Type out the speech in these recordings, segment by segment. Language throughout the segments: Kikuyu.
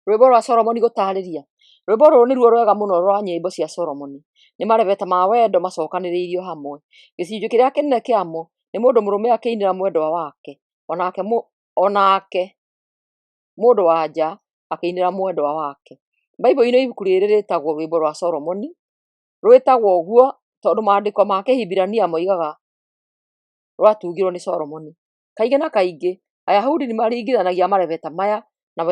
Rwĩmbo rwa Solomoni gũtaarĩria. Rwĩmbo rũrũ nĩruo rwega mũno rwa nyĩmbo cia Solomoni. Nĩ marebeta ma wendo macokanĩrĩirio hamwe. Gĩcunjĩ kĩrĩa kĩnene kĩamo nĩ mũndũ mũrũme akĩinĩra mwendwa wake, o nake mũndũ-wa-nja akĩinĩra mwendwa wake. Baibũrũ-inĩ ibuku rĩrĩ rĩtagwo Rwĩmbo rwa Solomoni. Rwĩtagwo ũguo tondũ maandĩko ma Kĩhibirania moigaga rwatungirwo nĩ Solomoni. Kaingĩ na kaingĩ Ayahudi nĩ maringithanagia marebeta maya na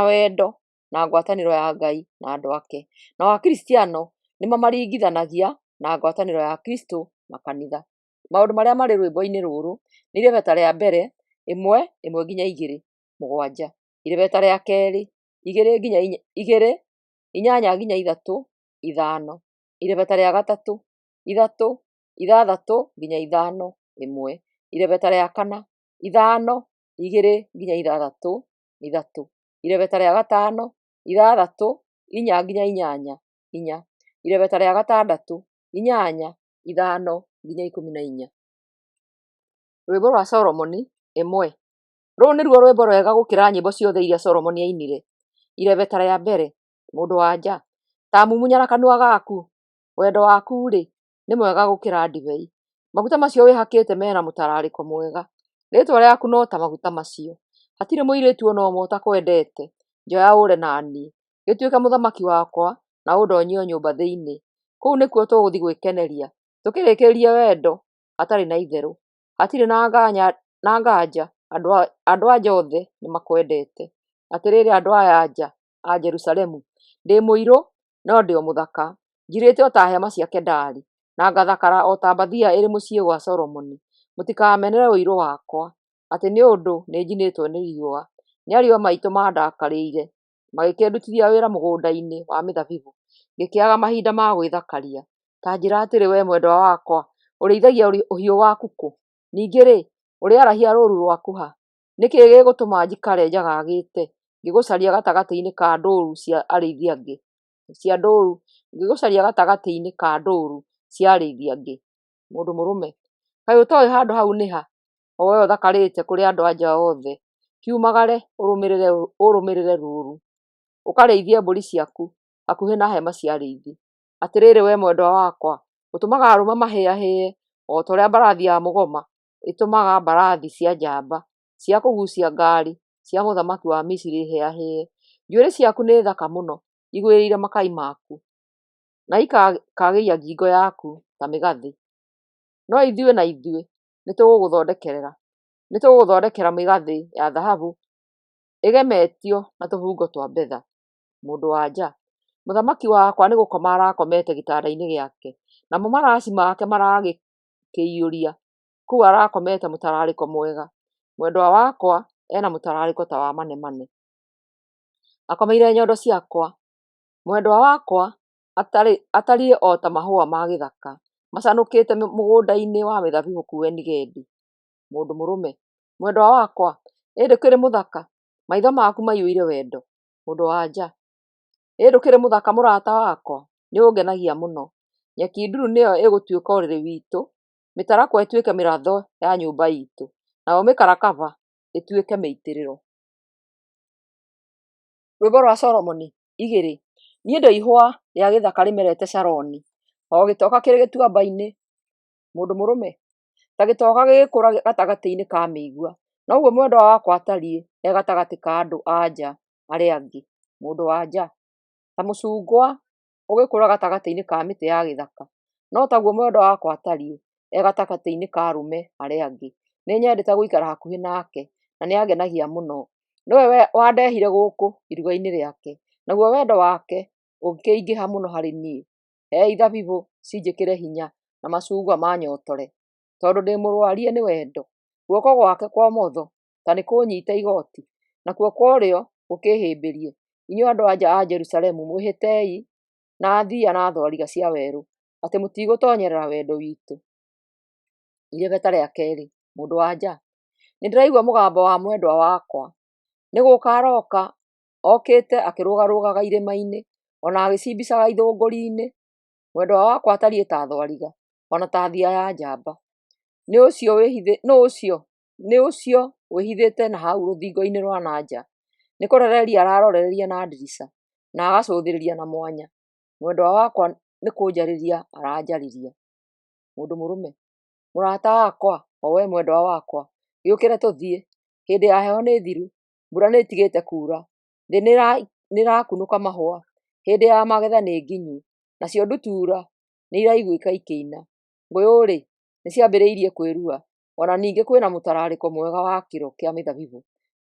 wendo na ngwatanĩro ya Ngai na andũ ake, nao Akristiano nĩ mamaringithanagia na ngwatanĩro ya Kristo na kanitha. Maũndũ marĩa marĩ rwĩmbo-inĩ rũrũ nĩ irebeta rĩa mbere 1:1-2, 7, irebeta rĩa kerĩ 2, 8-3, 5, irebeta rĩa gatatũ 3, 6-5, 1, irebeta rĩa kana 5, 2-6, 3, irebeta rĩa gatano 6, 4-8, 4, irebeta rĩa gatandatũ 8, 5-14. Rwĩmbo rwa Solomoni 1. Rũrũ nĩruo rwĩmbo rwega gũkĩra nyĩmbo ciothe iria Solomoni aainire. Irebeta rĩa mbere. Mũndũ-wa-nja, Ta mumunya na kanua gaku, wendo waku-rĩ, nĩ mwega gũkĩra ndibei, maguta macio wĩhakĩte me na mũtararĩko mwega. Rĩĩtwa rĩaku no ta maguta macio, hatirĩ mũirĩtu o na ũmwe ũtakwendete. Njoya ũre na niĩ, gĩtuĩke mũthamaki wakwa na ũndonyie o nyũmba thĩinĩ. Kũu nĩkuo tũgũthiĩ gwĩkeneria, tũkĩrĩkĩrĩrie wendo hatarĩ na itherũ. Hatirĩ na nganja andũ-a-nja othe nĩmakwendete. Atĩrĩrĩ andũ aya a nja a Jerusalemu, ndĩ mũirũ, no ndĩ o mũthaka, njirĩte o ta hema cia Kedari, na ngathakara o ta mbathia ĩrĩ mũciĩ gwa Solomoni. Mũtikamenere ũirũ wakwa, atĩ nĩ ũndũ nĩnjinĩtwo nĩ riũa. Nĩ ariũ a maitũ mandakarĩire, magĩkĩndutithia wĩra mũgũnda-inĩ wa mĩthabibũ, ngĩkĩaga mahinda ma gwĩthakaria. Ta njĩra atĩrĩ, wee mwendwa wakwa, ũrĩithagia ũhiũ waku kũ? Ningĩ-rĩ, ũrĩarahia rũũru rwaku ha? Nĩ kĩĩ gĩgũtũma njikare njagagĩte ngĩgũcaria gatagatĩ-inĩ ka ndũũru cia arĩithi angĩ, cia ndũũru ngĩgũcaria gatagatĩ-inĩ ka ndũũru cia arĩithi angĩ? Mũndũ mũrũme, kaĩ ũtoĩ handũ hau nĩ ha, o wee ũthakarĩte kũrĩ andũ-a-nja othe? Kiumagare ũrũmĩrĩre rũũru, ũkarĩithie mbũri ciaku hakuhĩ na hema cia arĩithi. Atĩrĩrĩ wee mwendwa wakwa, ũtũmaga arũme mahĩahĩe o ta ũrĩa mbarathi ya mũgoma ĩtũmaga mbarathi cia njamba cia kũguucia ngaari cia mũthamaki wa Misiri ihĩahĩe. Njuĩrĩ ciaku nĩ thaka mũno igũĩrĩire makai maku, na ikagĩia ngingo yaku ta mĩgathĩ. No ithuĩ na ithuĩ nĩtũgũgũthondekera mĩgathĩ ya thahabu ĩgemetio na tũbungo twa betha. Mũndũ-wa-nja, mũthamaki wakwa nĩ gũkoma arakomete gĩtanda-inĩ gĩake, namo maraci make maragĩkĩiyũria kũu arakomete mũtararĩko mwega. Mwendwa wakwa e na mũtararĩko ta wa manemane, akomeire nyondo ciakwa. Mwendwa wakwa atariĩ o ta mahũa ma gĩthaka macanũkĩte mũgũnda-inĩ wa mĩthabibũ kũu Eni-Gedi. Mũndũ mũrũme, mwendwa wakwa, ĩ ndũkĩrĩ mũthaka, maitho maku maiyũire wendo. Mũndũ-wa-nja, ĩ ndũkĩrĩ mũthaka mũrata wakwa, nĩũngenagia mũno. Nyeki nduru nĩyo ĩgũtuĩka ũrĩrĩ witũ, mĩtarakwa ĩtuĩke mĩratho ya nyũmba iitũ, nayo mĩkarakaba ĩtuĩke mĩitĩrĩro. Rwĩmbo rwa Solomoni 2. Niĩ ndĩ ihũa rĩa gĩthaka rĩmerete Sharoni, o gĩtoka kĩrĩ gĩtuamba-inĩ. Mũndũ mũrũme, ta gĩtoka gĩgĩkũra gatagatĩ-inĩ ka mĩigua, noguo mwendwa wakwa atariĩ e gatagatĩ ka andũ-a-nja arĩa angĩ. Mũndũ-wa-nja, ta mũcungwa ũgĩkũra gatagatĩ-inĩ ka mĩtĩ ya gĩthaka, no taguo mwendwa wakwa atariĩ e gatagatĩ-inĩ ka arũme arĩa angĩ. Nĩnyendete gũikara hakuhĩ nake, na nĩangenagia mũno. Nĩwe wandehire gũkũ iruga-inĩ rĩake, naguo wendo wake ũkĩingĩha mũno harĩ niĩ. Hei thabibũ cinjĩkĩre hinya, na macungwa manyotore, tondũ ndĩ mũrũarie nĩ wendo. Guoko gwake kwa ũmotho ta nĩkũũnyiite igoti, nakuo kwa ũrĩo gũkĩĩhĩmbĩrie. Inyuĩ andũ-a-nja a Jerusalemu, mwĩhĩtei na thiiya na thwariga cia werũ atĩ mũtigũtoonyerera wendo witũ. Irebeta rĩa kerĩ. Mũndũ-wa-nja, nĩndĩraigua mũgambo wa mwendwa wakwa, nĩ gũũka arooka, okĩte akĩrũgarũgaga irĩma-inĩ, o na agĩcimbicaga ithũngũri-inĩ. Mwendwa wakwa atariĩ ta thwariga, o na ta thiiya ya njamba. Nĩ ũcio wĩhithĩte na hau rũthingo-inĩ rwa na nja, Nĩ kũrorereria ararorereria na ndirica, na agacũthĩrĩria na mwanya. Mwendwa wakwa nĩ kũnjarĩria aranjarĩria. Mũndũ mũrũme: Mũrata wakwa, o we mwendwa wakwa, gĩũkĩre tũthiĩ. Hĩndĩ ya heho nĩ thiru, mbura nĩĩtigĩte kuura, thĩ nĩĩrakunũka mahũa, hĩndĩ ya magetha nĩ nginyu, nacio ndutura nĩiraiguĩka ikĩina. Ngũyũ-rĩ, nĩciambĩrĩirie kwĩrua, o na ningĩ kwĩ na mũtararĩko mwega wa kĩro kĩa mĩthabibũ.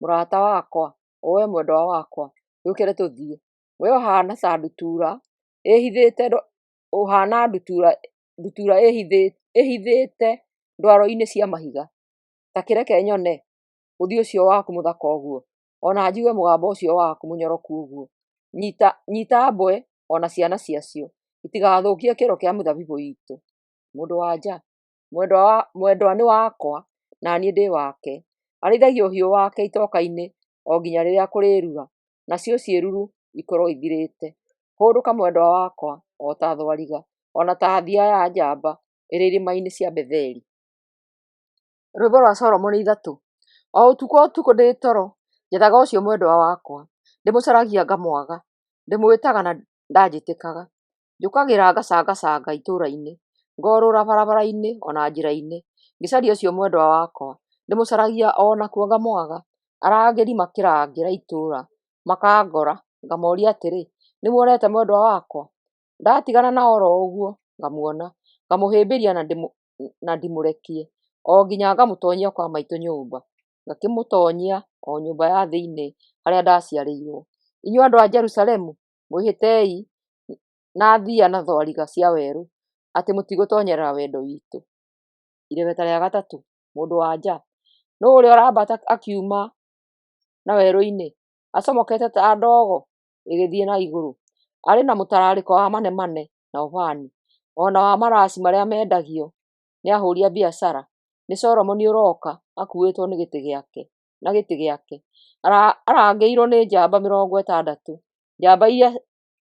Mũrata wakwa, o we mwendwa wakwa, gĩũkĩre tũthiĩ. Wee ũhaana ta ndutura ĩĩhithĩte ũhaana ndutura ĩĩhithĩte ndwaro-inĩ cia mahiga. Ta kĩreke nyone ũthiũ ũcio waku mũthaka ũguo, o na njigue mũgambo ũcio waku mũnyoroku ũguo. Nyiita mbwe o na ciana ciacio, itigathũkie kĩro kĩa mĩthabibũ iitũ. Mũndũ-wa-nja: Mwendwa nĩ wakwa, na niĩ ndĩ wake, arĩithagia ũhiũ wake itoka-inĩ o nginya rĩrĩa kũrĩĩrura, nacio ciĩruru ikorwo ithirĩte. Hũndũka mwendwa wakwa, o ta thwariga, o na ta thia ya njamba ĩrĩ irĩma-inĩ cia Betheri. Rwĩmbo rwa Solomoni 3. O ũtukũ o ũtukũ ndĩ toro, njethaga ũcio mwendwa wakwa, ndĩmũcaragia ngamwaga, ndĩmwĩtaga na ndanjĩtĩkaga. Njũkagĩra ngacangacanga itũũra-inĩ, ngorũra barabara-inĩ o na njĩra-inĩ, ngĩcaria ũcio mwendwa wakwa, ndĩmũcaragia o nakuo ngamwaga. Arangĩri makĩrangĩra itũũra makangora, ngamoria atĩrĩ, "Nĩmuonete mwendwa wakwa?" Ndatigana nao o ro ũguo, ngamuona, ngamũhĩmbĩria na ndĩmũrekie, o nginya ngamũtonyia kwa maitũ nyũmba, ngakĩmũtonyia o nyũmba ya thĩinĩ harĩa ndaciarĩirũo. Inyuĩ andũ a Jerusalemu, mwĩhĩtei na thiya na thwariga cia werũ atĩ mũtigũtoonyerera wendo witũ. Irebeta rĩa gatatũ. Mũndũ-wa-nja: Nũũ ũrĩa ũrambata akiuma na werũ-inĩ, acomokete ta ndogo ĩgĩthiĩ na igũrũ, arĩ na mũtararĩko wa manemane na ubani, o na wa maraci marĩa mendagio nĩ ahũũri a biacara? Nĩ Solomoni ũroka akuuĩtwo na gĩtĩ gĩake, arangĩirwo nĩ njamba 60, njamba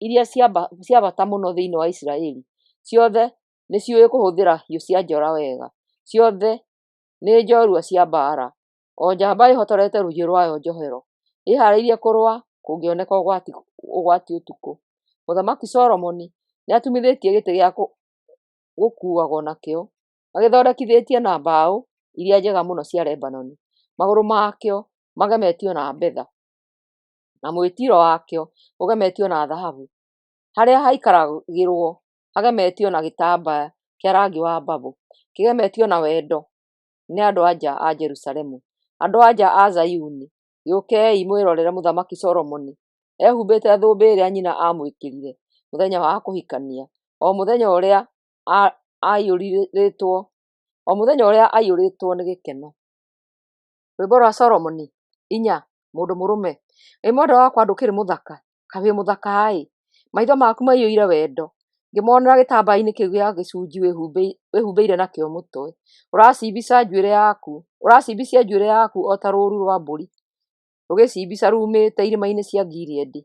iria cia bata mũno thĩinĩ wa Isiraeli, ciothe nĩciũĩ kũhũthĩra hiũ cia njora wega, ciothe nĩ njorua cia mbaara, o njamba ĩĩhotorete rũhiũ rwayo njohero, ĩĩhaarĩirie kũrũa kũngĩoneka ũgwati ũtukũ. Mũthamaki Solomoni nĩatumithĩtie gĩtĩ gĩa gũkuuagwo nakĩo, agĩthondekithĩtie na mbaũ iria njega mũno cia Lebanoni. Magũrũ makĩo magemetio na betha, na mwĩtiiro wakĩo ũgemetio na thahabu. Harĩa haikaragĩrwo hagemetio na gĩtambaya kĩa rangi wa babũ, kĩgemetio na wendo nĩ andũ-a-nja a Jerusalemu. Andũ-a-nja a Zayuni, gĩũkei mwĩrorere Mũthamaki Solomoni ehumbĩte thũmbĩ ĩrĩa nyina aamwĩkĩrire mũthenya wa kũhikania, o mũthenya ũrĩa aiyũrĩtwo nĩ gĩkeno. Rwĩmbo rwa Solomoni. 4. Mũndũ mũrũme: Ĩ mwendwa wakwa ndũkĩrĩ mũthaka, kaĩ wĩ mũthaka-ĩ! Maitho maku maiyũire wendo, ngĩmonera gĩtambaya-inĩ kĩu gĩa gĩcungi wĩhumbĩire nakĩo mũtwe. Ũracimbica njuĩrĩ yaku o ta rũũru rwa mbũri rũgĩcimbica ruumĩte irĩma-inĩ cia Gileadi.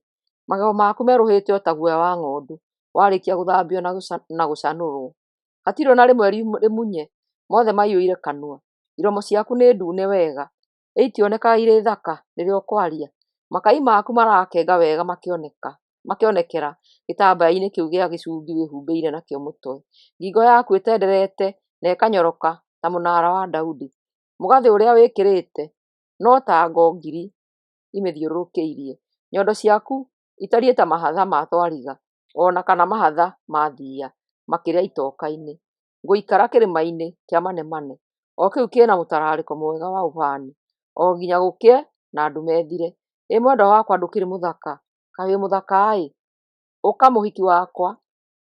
Magego maku merũhĩte o ta guoya wa ng'ondu warĩkia gũthambio na gũcanũrwo. Hatirĩ o na rĩmwe rĩmunye, mothe maiyũire kanua. Iromo ciaku nĩ ndune wega, ĩ itionekaga irĩ thaka rĩrĩa ũkwaria? Makai maku marakenga wega makĩonekera gĩtambaya-inĩ kĩu gĩa gĩcungi wĩhumbĩire nakĩo mũtwe. Ngingo yaku ĩtenderete na ĩkanyoroka ta mũnara wa Daudi. Mũgathĩ ũrĩa wĩkĩrĩte no ta ngo ngiri imĩthiũrũrũkĩirie. Nyondo ciaku itariĩ ta mahatha ma thwariga, o na kana mahatha ma thiiya makĩrĩa itoka-inĩ. Ngũikara kĩrĩma-inĩ kĩa manemane, o kĩu kĩ na mũtararĩko mwega wa ubani, o nginya gũkĩe na nduma ĩthire. Ĩ mwendwa wakwa ndũkĩrĩ mũthaka, kaĩ wĩ mũthaka-ĩ! Ũka mũhiki wakwa,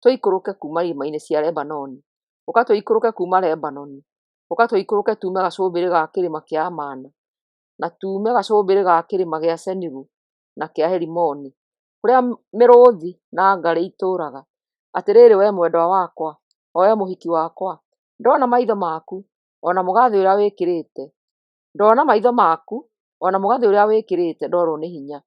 tũikũrũke kuuma irĩma-inĩ cia Lebanoni, ũka tũikũrũke kuuma Lebanoni, ũka tũikũrũke tuume gacũmbĩrĩ ga kĩrĩma kĩa Amana, na tuume gacũmbĩrĩ ga kĩrĩma gĩa Seniru na kĩa Herimoni, kũrĩa mĩrũũthi na ngarĩ itũũraga. Atĩrĩrĩ wee mwendwa wakwa, o wee mũhiki wakwa, ndona maitho maku, o na mũgathĩ ũrĩa wĩkĩrĩte, ndona maitho maku, o na mũgathĩ ũrĩa wĩkĩrĩte, ndorwo nĩ hinya.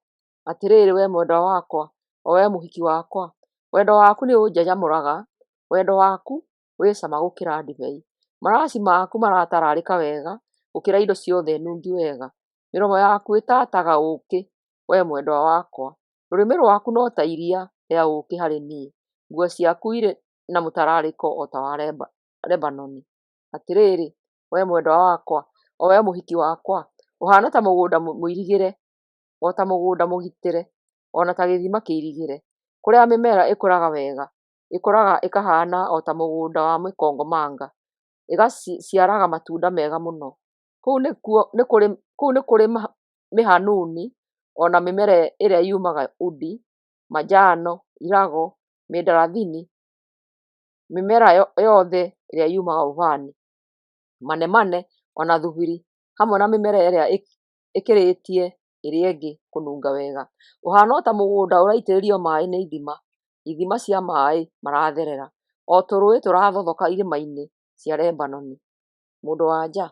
Atĩrĩrĩ wee mwendwa wakwa, o wee mũhiki wakwa, wendo waku nĩũnjanjamũraga, wendo waku wĩ cama gũkĩra ndibei. Maraci maku maratararĩka wega gũkĩra indo ciothe nungi wega, mĩromo yaku ĩtaataga ũũkĩ. wee mwendwa wakwa. Rũrĩmĩ rwaku no ta iria rĩa ũũkĩ harĩ niĩ, nguo ciaku irĩ na mũtararĩko o ta wa Lebanoni. Atĩrĩrĩ, wee mwendwa wakwa, o wee mũhiki wakwa, ũhaana ta mũgũnda mũirigĩre, o ta mũgũnda mũgitĩre, o na ta gĩthima kĩirigĩre, kũrĩa mĩmera ĩkũraga wega, ĩkũraga ĩkahaana o ta mũgũnda wa mĩkongomanga, ĩgaciaraga matunda mega mũno. Kũu nĩ kũrĩ mĩhanuni, o na mĩmera ĩrĩa yumaga udi, manjano, irago, mĩndarathini, mĩmera yothe ĩrĩa yumaga ũbani, manemane, o na thubiri, hamwe na mĩmera ĩrĩa ĩkĩrĩtie ĩrĩa ĩngĩ kũnunga wega. Ũhaana o ta mũgũnda ũraitĩrĩrio maĩ nĩ ithima, ithima cia maĩ maratherera, o tũrũũĩ tũrathothoka irĩma-inĩ cia Lebanoni. Mũndũ-wa-nja.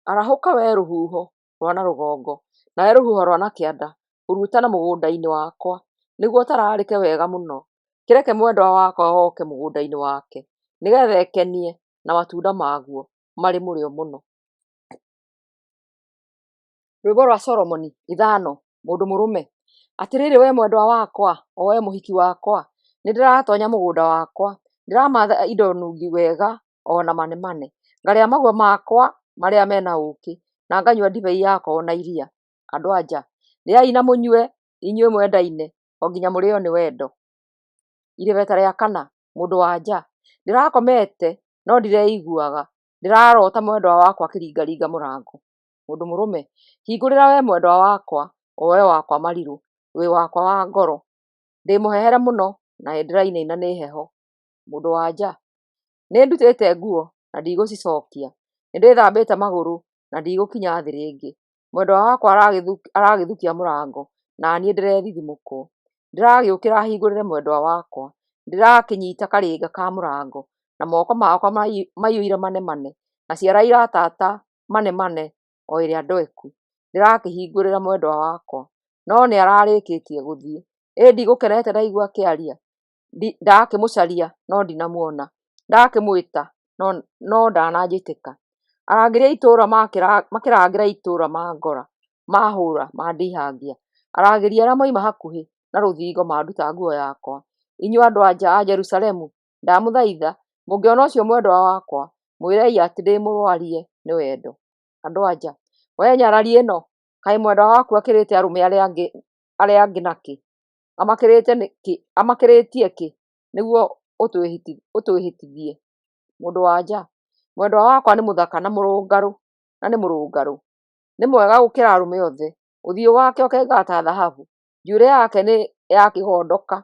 Arahũka, wee rũhuho rwa na rũgongo, nawe rũhuho rwa na kĩanda, hurutana mũgũnda-inĩ wakwa, nĩguo ũtararĩke wega mũno. Kĩreke mwendwa wakwa oke mũgũnda-inĩ wake, nĩgeetha ekenie na matunda maguo marĩ mũrĩo mũno. Rwĩmbo rwa Solomoni ithano. Mũndũ mũrũme. Atĩrĩrĩ wee mwendwa wakwa, o wee mũhiki wakwa, nĩndĩratoonya mũgũnda wakwa, ndĩramatha indo nungi wega o na manemane, ngarĩa magua makwa marĩa me na ũũkĩ, na nganyua ndibei yakwa o na iria. Andũ-a-nja, rĩai na mũnyue, inyuĩ mwendaine, o nginya mũrĩĩo nĩ wendo. Irebeta rĩa kana. Mũndũ-wa-nja. Ndĩrakomete, no ndireiguaga, ndĩraroota mwendwa wakwa akĩringaringa mũrango. Mũndũ mũrũme. Hingũrĩra wee mwendwa wakwa, o wee wakwa marirũ, wĩ wakwa wa ngoro, ndĩ mũhehere mũno, na nĩndĩrainaina nĩ heho. Mũndũ-wa-nja. Nĩndutĩte nguo, na ndigũcicokia, nĩndĩthambĩte magũrũ, na ndigũkinya thĩ rĩngĩ. Mwendwa wakwa aragĩthukia mũrango, na niĩ ndĩrethithimũkwo. Ndĩragĩũkĩra hingũrĩre mwendwa wakwa, ndĩrakĩnyiita karĩnga ka mũrango, na moko makwa maiyũire manemane, na ciara iratata manemane o ĩrĩa ndweku. Ndĩrakĩhingũrĩra mwendwa wakwa, no nĩararĩkĩtie gũthiĩ. Ĩ ndigũkenete ndaigua akĩaria! Ndakĩmũcaria, no ndinamuona, ndakĩmwĩta, no ndananjĩtĩka. Arangĩri a itũũra makĩrangĩra itũũra mangora, maahũũra, mandihangia. Arangĩri arĩa moima hakuhĩ na rũthingo manduta nguo yakwa. Inyuĩ andũ-a-nja a Jerusalemu, ndamũthaitha, mũngĩona ũcio mwendwa wakwa, mwĩrei atĩ ndĩmũrwarie nĩ wendo. Andũ-a-nja. Wee nyarari ĩno, kaĩ mwendwa waku akĩrĩte arũme arĩa angĩ nakĩ? Amakĩrĩtie kĩ nĩguo ũtwĩhĩtithie? Mũndũ-wa-nja. Mwendwa wakwa nĩ mũthaka na nĩ mũrũngarũ, nĩ mwega gũkĩra arũme othe. Ũthiũ wake ũkengaga ta thahabu, njuĩrĩ yake nĩ ya kĩgondoka,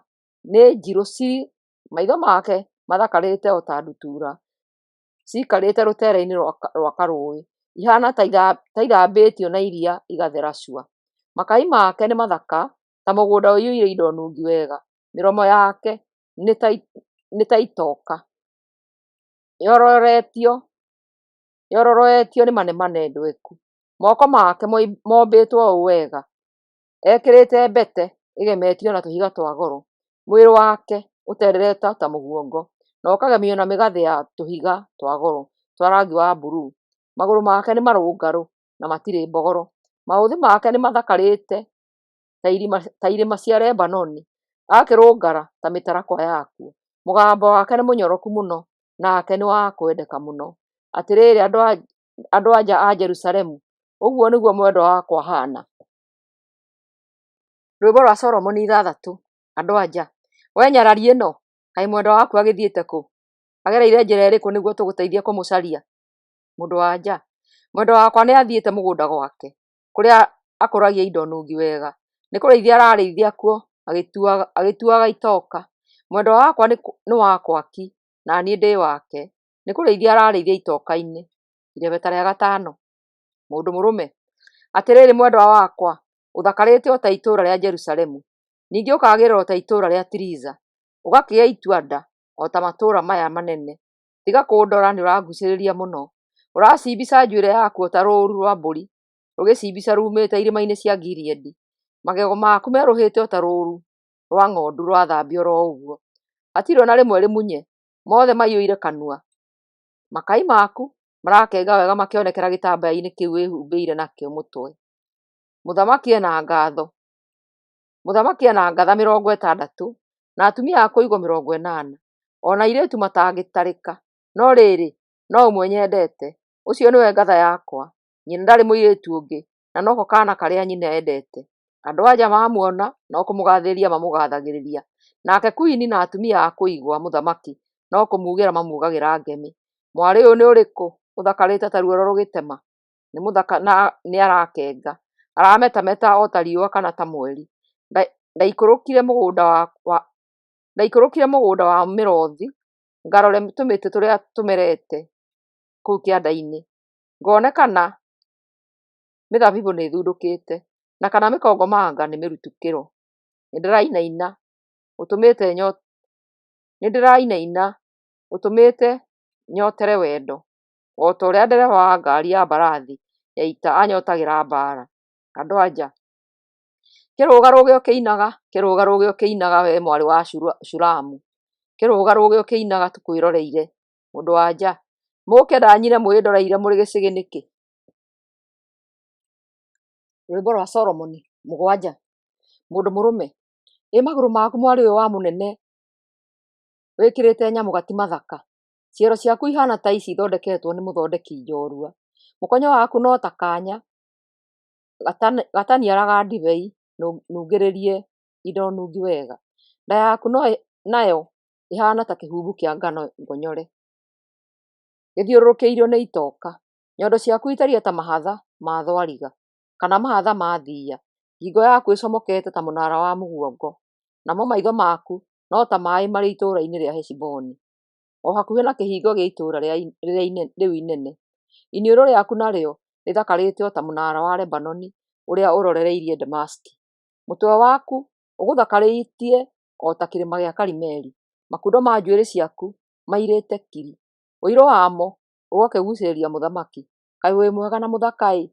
nĩ njirũ ci, maitho make mathakarĩte o ta ndutura ciikarĩte rũteere-inĩ rwa karũũĩ, ihaana ta ithambĩtio na iria igathera cua. Makai make nĩ mathaka ta mũgũnda ũiyũire indo nungi wega, mĩromo yake nĩ ta itoka yororoetio nĩ manemane ndweku. Moko make mombĩtwo ũũ wega, ekĩrĩte mbete ĩgemetio na tũhiga twa goro. Mwĩrĩ wake ũtenderete ta mũguongo, na ũkagemio na mĩgathĩ ya tũhiga twa goro twa rangi wa mburuu. Magũrũ make nĩ marũngarũ na matirĩ mbogoro, maũthĩ make nĩmathakarĩte ta irĩma cia Lebanoni, agakĩrũngara ta mĩtarakwa yakuo. Mũgambo wake nĩ mũnyoroku mũno, nake nĩ wa kwendeka mũno. Atĩrĩrĩ, andũ-a-nja a Jerusalemu, ũguo nĩguo mwendwa wakwa ahaana. Rwĩmbo rwa Solomoni ithathatũ. Andũ-a-nja. Wee nyarari ĩno, kaĩ mwendwa waku agĩthiĩte kũ? Agereire njĩra ĩrĩkũ nĩguo tũgũteithie kũmũcaria? Mũndũ-wa-nja. Mwendwa wakwa nĩathiĩte mũgũnda gwake, kũrĩa akũragia indo nungi wega, nĩ kũrĩithia ararĩithia kuo agĩtuaga itoka. Mwendwa wakwa nĩ wakwa ki, na niĩ ndĩ wake, nĩ kũrĩithia ararĩithia itoka-inĩ. Irebeta rĩa gatano. Mũndũ mũrũme. Atĩrĩrĩ mwendwa wakwa, ũthakarĩte o ta itũũra rĩa Jerusalemu, ningĩ ũkaagĩrĩra o ta itũũra rĩa Tiriza, ũgakĩgĩa itua-nda o ta matũũra maya manene. Tiga kũndora, nĩũranguucĩrĩria mũno, ũracimbica njuĩrĩ yaku o ta rũũru rwa mbũri rũgĩcimbica ruumĩte irĩma-inĩ cia Gileadi. Magego maku merũhĩte o ta rũũru rwa ng'ondu rwathambio o ro ũguo, hatirĩ o na rĩmwe rĩmunye, mothe maiyũire kanua. Makai maku marakenga wega makĩonekera gĩtambaya-inĩ kĩu wĩhumbĩire nakĩo mũtwe. Mũthamaki e na ngaatho. Mũthamaki ena ngatha 60, na atumia a kũigwo 80, o na airĩtu matangĩtarĩka, no rĩrĩ, no ũmwe nyendete, ũcio nĩwe ngatha yakwa, nyina ndarĩ mũirĩtu ũngĩ, na noko kaana karĩa nyina endete. Andũ-a-nja mamuona no kũmũgathĩrĩria mamũgathagĩrĩria, nake kuini na atumia a kũigwo a mũthamaki no kũmuugĩra mamuugagĩra ngemi. Mwarĩ ũyũ nĩ ũrĩkũ ũthakarĩte ta ruoro rũgĩtema? Nĩ mũthaka na nĩarakenga, arametameta o ta riũa kana ta mweri. Ndaikũrũkire mũgũnda wa mĩrothi ngarore tũmĩtĩ tũrĩa tũmerete kũu kĩanda-inĩ, ngone kana mĩthabibũ nĩĩthundũkĩte, na kana mĩkongomanga nĩmĩrutu kĩro. Nĩndĩrainaina, ũtũmĩte nyotere wendo, o ta ũrĩa ndereba wa ngaari ya mbarathi ya ita anyootagĩra mbaara. Andũ-a-nja, kĩrũgarũge ũkĩinaga, kĩrũgarũge ũkĩinaga, wee mwarĩ wa Shulamu, kĩrũgarũge ũkĩinaga tũkwĩroreire. Mũndũ-wa-nja, mũkĩenda nyine mwĩndoreire mũrĩ gĩcĩgĩ nĩkĩ? Rwĩmbo rwa Solomoni. 7. Mũndũ mũrũme, ĩ magũrũ maku mwarĩ ũyũ wa mũnene wĩkĩrĩte nyamũga ti mathaka! Ciero ciaku ihana ta ici ithondeketwo nĩ mũthondeki njorua. Mũkonyo waku no ta kanya gataniaraga ndibei nungĩrĩrie indo nungi wega. Nda yaku nayo ĩhaana ta kĩhumbu kĩa ngano ngonyore, gĩthiũrũrũkĩirio nĩ itoka. Nyondo ciaku itariĩ ta mahatha ma thwariga, kana mahatha ma thiiya. Ngingo yaku ĩcomokete ta mũnara wa mũguongo, namo maitho maku no ta maaĩ marĩ itũũra-inĩ rĩa Heshiboni, o hakuhĩ na kĩhingo gĩa itũũra rĩu inene. Iniũrũ rĩaku narĩo rĩthakarĩte o ta mũnara wa Lebanoni ũrĩa ũrorereirie Dameski. Mũtwe waku ũgũthakarĩtie o ta kĩrĩma gĩa Karimeli, makundo ma njuĩrĩ ciaku mairĩte kiri, ũirũ wamo ũgakĩguucĩrĩria mũthamaki. Kaĩ wĩ mwega na mũthaka-ĩ!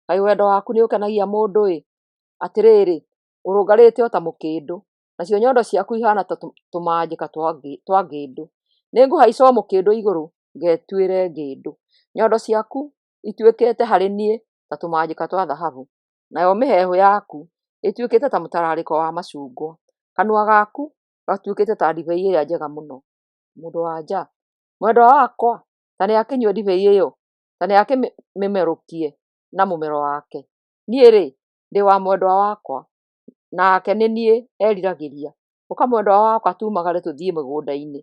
Kaĩ wendo waku nĩũkenagia mũndũ-ĩ! Atĩrĩrĩ, ũrũngarĩte o ta mũkĩndũ, nacio nyondo ciaku ihaana ta tũmanjĩka twa ngĩndũ. Nĩngũhaica o mũkĩndũ igũrũ ngetuĩre ngĩndũ. Nyondo ciaku ituĩkĩte harĩ niĩ ta tũmanjĩka twa thahabu, nayo mĩheehũ yaku ĩtuĩkĩte ta mũtararĩko wa macungwa. Kanua gaku gatuĩkĩte ta ndibei ĩrĩa njega mũno. Mũndũ-wa-nja, mwendwa wakwa ta nĩakĩnyue ndibei ĩyo, ta nĩakĩmĩmerũkie na mũmero wake. Niĩ-rĩ, ndĩ wa mwendwa wakwa, nake nĩ niĩ eriragĩria. Ũka mwendwa wakwa, tumagare tũthiĩ mĩgũnda-inĩ,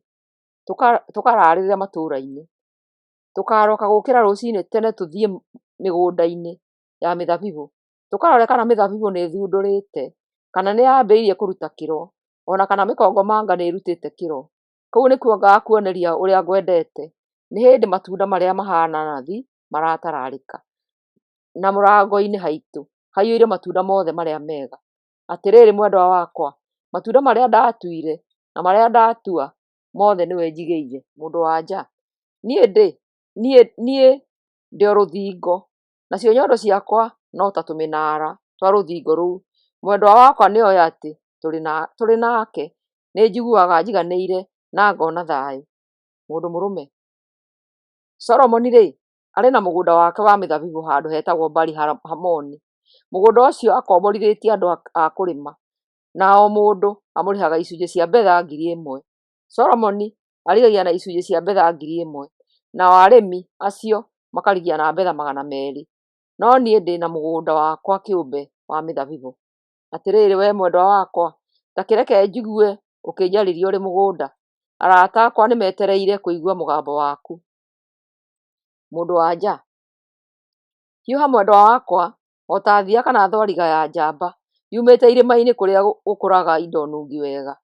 tũkaraarĩrĩre matũũra-inĩ. Tũkaaroka gũũkĩra rũcinĩ tene tũthiĩ mĩgũnda-inĩ ya mĩthabibũ, tũkarore kana mĩthabibũ nĩĩthundũrĩte, kana nĩyambĩrĩirie kũruta kĩro, o na kana mĩkongomanga nĩĩrutĩte kĩro. Kũu nĩkuo ngaakuoneria ũrĩa ngwendete. Nĩ hĩndĩ matunda marĩa mahaana nathi maratararĩka, na mũrango-inĩ haitũ haiyũire matunda mothe marĩa mega. Atĩrĩrĩ mwendwa wakwa, matunda marĩa ndatuire na marĩa ndatua, mothe nĩwe njigĩire. Mũndũ-wa-nja, niĩ ndĩ o rũthingo, nacio nyondo ciakwa no ta tũmĩnaara twa rũthingo rũu. Mwendwa wakwa nĩoĩ atĩ tũrĩ nake nĩnjiguaga njiganĩire na ngona thayũ. Mũndũ mũrũme, Solomoni-rĩ, arĩ na mũgũnda wake wa mĩthabibũ handũ hetagwo Baali-hamoni. Mũgũnda ũcio akomborithĩtie andũ a kũrĩma, na o mũndũ amũrĩhaga icunjĩ cia betha 1,000. Solomoni arigagia na icunjĩ cia betha 1,000, nao arĩmi acio makarigia na betha 200. No niĩ ndĩ na mũgũnda wakwa kĩũmbe wa mĩthabibũ. Atĩrĩrĩ, wee mwendwa wakwa, ta kĩreke njigue ũkĩnjarĩria ũrĩ mũgũnda; arata akwa nĩmetereire kũigua mũgambo waku. Mũndũ-wa-nja, hiũha mwendwa wakwa, o ta thiiya kana thwariga ya njamba yumĩte irĩma-inĩ kũrĩa gũkũraga indo nungi wega.